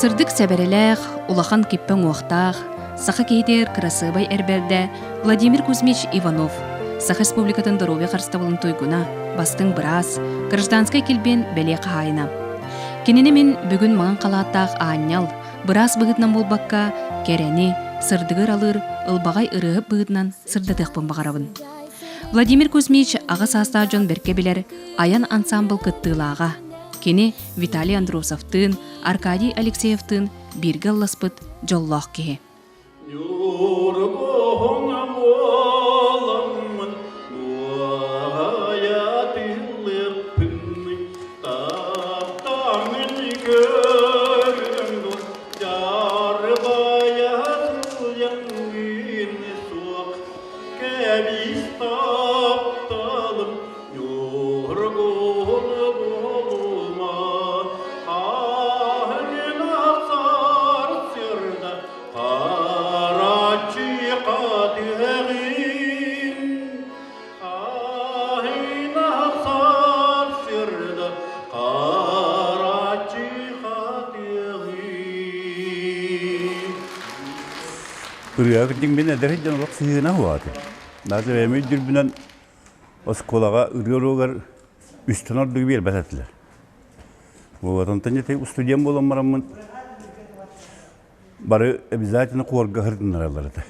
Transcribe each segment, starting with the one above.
Сырдык сэбэрэлээх, улахан киппэ уҥуохтаах, саха киһитигэр кырасыабай эр бэрдэ Владимир Кузьмич Иванов, Саха Республикатын доруобуйа харыстабылын туйгуна, бастыҥ быраас, гражданскай килбиэн бэлиэ хаһаайына. Кинини мин бүгүн маҥан халааттаах аанньал, быраас быһыытынан буолбакка, кэрэни, сырдыгы ыралыыр, ылбаҕай ырыаһыт быһыытынан сырдатыахпын баҕарабын. Владимир Кузьмич аҕа саастаах дьон бэркэ билэр Айан ансаамбыл кыттыылааҕа. Кини Виталий Андросовтыын, Аркадий Алексеевтыын бииргэ ылласпыт дьоллоох киһи. Ырыа кырдьык мин эдэр сылдьан олох сыһыана уһааты. Даже бэйэм өйдүүрбүнэн оскуолаҕа ырыа уруогар үстэн ордугу биэрбэт этилэр. Вот онтон ити студент буолан бараммын бары обязательно хуорга сырытыннараллар этэ.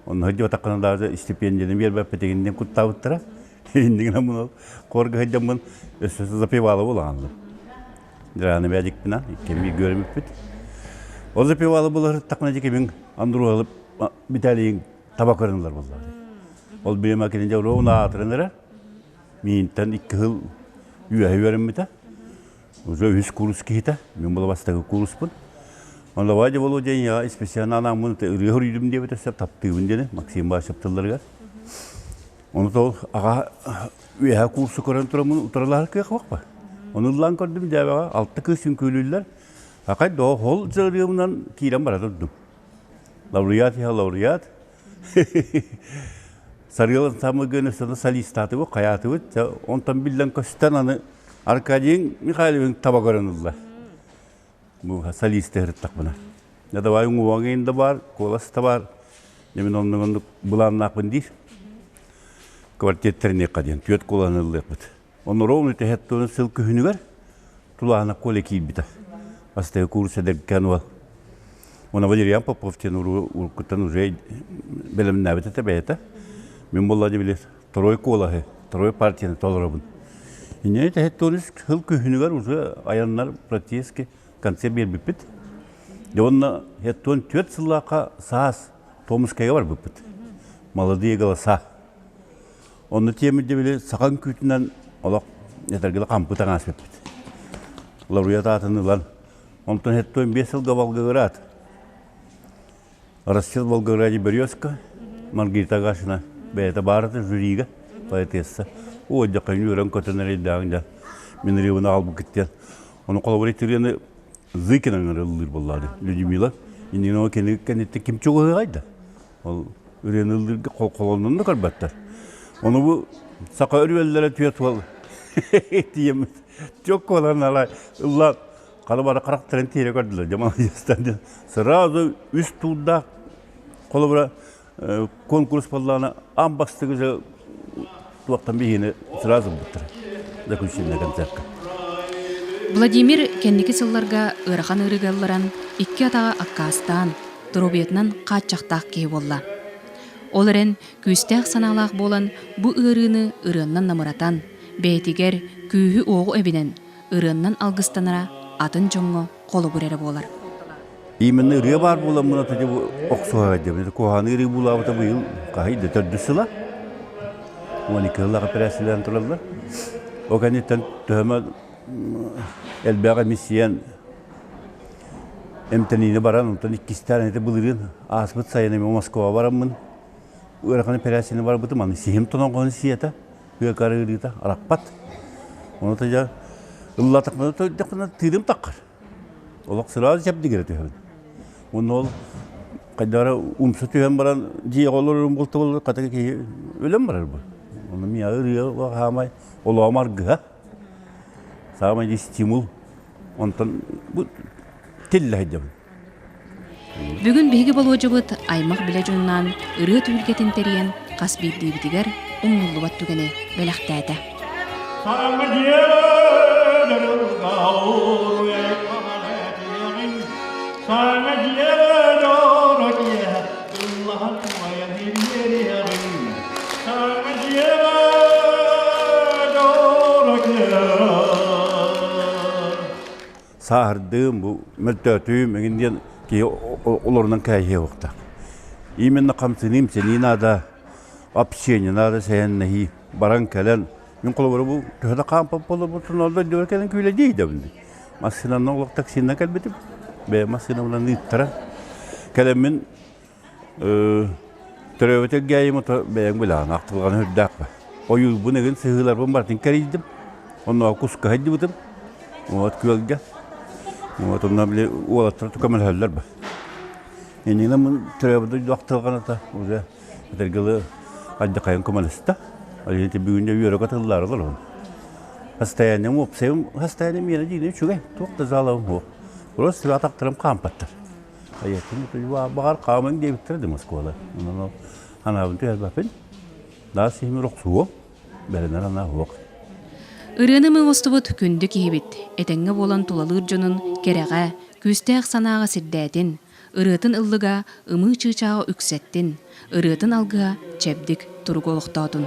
Онно сылдьыбатаххына даже стипендияны биэрбэппитигин диэн куттаабыттара. Иннигинэн мун хуорга сылдьаммын өссө запевала буолаҕаллым. Дьааны бэдикпинэ иккиэн бииргэ үөрэммиппит. Ол запевала буола сырыттахпына дьикибин Андруһалып Виталийын таба көрөн ылар буоллаҕа. Ол бириэмэ кини дьэ ровно аатыран эрэр. Миинтэн икки сыл үөһэ үөрэммитэ. Уже үһүс курс киһитэ. Мин була бастакы курспун. Онно Вадя Володя я специально анааммын ырыа хоруйдум диэбитэ сөп таптыыбын диэни Максим Басев тылларыгар. Ону то аҕа үөһэ курсу көрөн тураммын утарылаһар кыах бахпа. Ону ыллаан көрдүм дьээбэҕэ алта кыыс үҥкүүлүүллэр. Акай доо хол ырыабынан киирэн бара турдум. Лауреат иһэ лауреат. Сарыал ансамбльга өссө солистаатыбыт, хайаатыбыт. Онтон биллэн көстөн аны Аркадий Михайлович таба көрөн ылла. Бу солист ыһырыттахпына. Да давай уҥуоҕа да бар, куолас да бар. Мен оннук былааннаахпын диир. Квартеттерниэххэ диэн түөрт куолаһын ыллыахпыт. Онно ровно тэһэт сыл күһүнүгэр Тулаана Коля киирбитэ. Бастакы курс эдэркээн уол. Уонна Валериан Попов диэн уруккуттан уже бэлэмнээбит этэ бэйэтэ. Мин буолла били второй куолаһы, второй партияны толоробун. Инньэ тэһэт сыл күһүнүгэр уже айаннар практически концерт биэрбиппит. Дьэ уонна 74 сыллаахха саас Томскайга барбыппыт. Молодые голоса. Онно тиэмирдэ били саха үҥкүүтүнэн олох этэргэ хампы таҥаас бүппүт. Лауреат аатын ылан, онтон 75 сылга Волгоград, Россия Волгограде Березка, Маргарита Агашина бэйэтэ баарата жюрига, поэтесса. О, дьэ, үөрэн көтөн эрэйдээҕиҥ дьэ, мин ырыабын аҕалбыккыт диэн. Ону холобур итириэни Зыкина ыллыыр буоллаҕа Людмила. Иннинэ кини кэнниттэн ким чугаһыаҕай да. Ол ырыаны ыллыырга холоннун да көрбөттөр. Ону бу саха өрүөллэрэ түөрт уол тиийэммит чок куолан ала ыллаан хара бары харахтарын тиэрэ көрдүлэр дьэ маладьыастар сразу үс туурдаах холобура конкурс буоллаҕына аан бастакы же туохтан биһиини сразу ылбыттара заключительный концертка. Владимир кэнники сылларга ыарахан ыарыыга ылларан икки атаҕа аккаастаан доруобуйатынан хааччахтаах киһи буолла. Ол эрэн, күүстээх санаалаах буолан, бу ыарыыны ырыаннан намыратан, бэйэтигэр күүһү-уоҕу эбинэн, ырыаннан алгыстанара атын дьоҥҥо холобур эрэ буолар. Именно ырыа баар буоламмын оту бу охсуһа диэбит. Куһаҕаны ырыы булаабыта быйыл хаһый да төрдүс сыла. 12 сыллаах операциялаан тураллар. Ол кэнниттэн төһөмө элбэх эмиссийэн эмтэниини баран, онтон иккистээн ити былырыын ааспыт сайын эмиэ Москваҕа бараммын ыарахан операцияны барбытым, аны сиһим тоноҕоһун сиэтэ, ыакар ыарыыта арахпат. Ону дьэ ыллатахпына тойдохпуна тыыным таххар. Олох сразу чэбдигирэ түһэбин. Уонна ол хайдах эрэ умса түһэн баран дьиэҕэ олорорум буолта хата киһи өлөн барар бу. Ону миэхэ ырыа хаамай олоҕум аргыһа. Саамай стимул. Онтон бу Тиллэ сылдьабын. Бүгүн биһиги Болуодьабыт аймах-билэ дьонунаан ырыа түһүлгэтин тэрийэн хас биирдиибитигэр умнуллубат түгэни бэлэхтээтэ. Сааһырдыым, бу мөлтөөтүүм эҥин диэн киһи олорунан кээһиэ уохтаах. Именно хамсаныым сэнии наада, общение наада сэһэннэһии, баран кэлэн мин холобура бу төһө да хаампат буоларбытын ол дойдубар кэлэн күүлэдии идэбин. Массыынанан олох таксинан кэлбитим. Бэйэм массыынабынан ыыттаран кэлэммин төрөөбүт Элгээйим ото бэйэҥ билэҕин ахтылҕана үрдээх ба. Ойуурбун игин сыһыыларбын барытын кэрийдим. Оннооҕу куска сылдьыбытым. Вот күөлгэ. Вот онно били уолаттар көмөлөһөллөр ба. Иннинэ мун төрөөбүт дойду ахтылҕаната уже этэргилы алдьахайын көмөлөстө. Ол бүгүн дьэ үөрэ көтөллөр олорон. Состоянием уопсайым состоянием миэнэ диини үчүгэй. Туох да жалобам суох. Просто атахтарым хаампаттар. Айаттым баҕар хааман диэбиттэрэ да Москвада. Онон анаабын түһэрбэппин. Даа сиһимир охсуом. Бэринэр анаа суох. Ырыаны оҥостубут күндү киһибит, этэҥҥэ буолан тулалыыр дьонун кэрэҕэ, күүстээх санааҕа сирдээтин, ырыатын ыллыга ымыы чыычааҕы үксэттин, ырыатын алгыһа чэбдик туругу олохтоотун.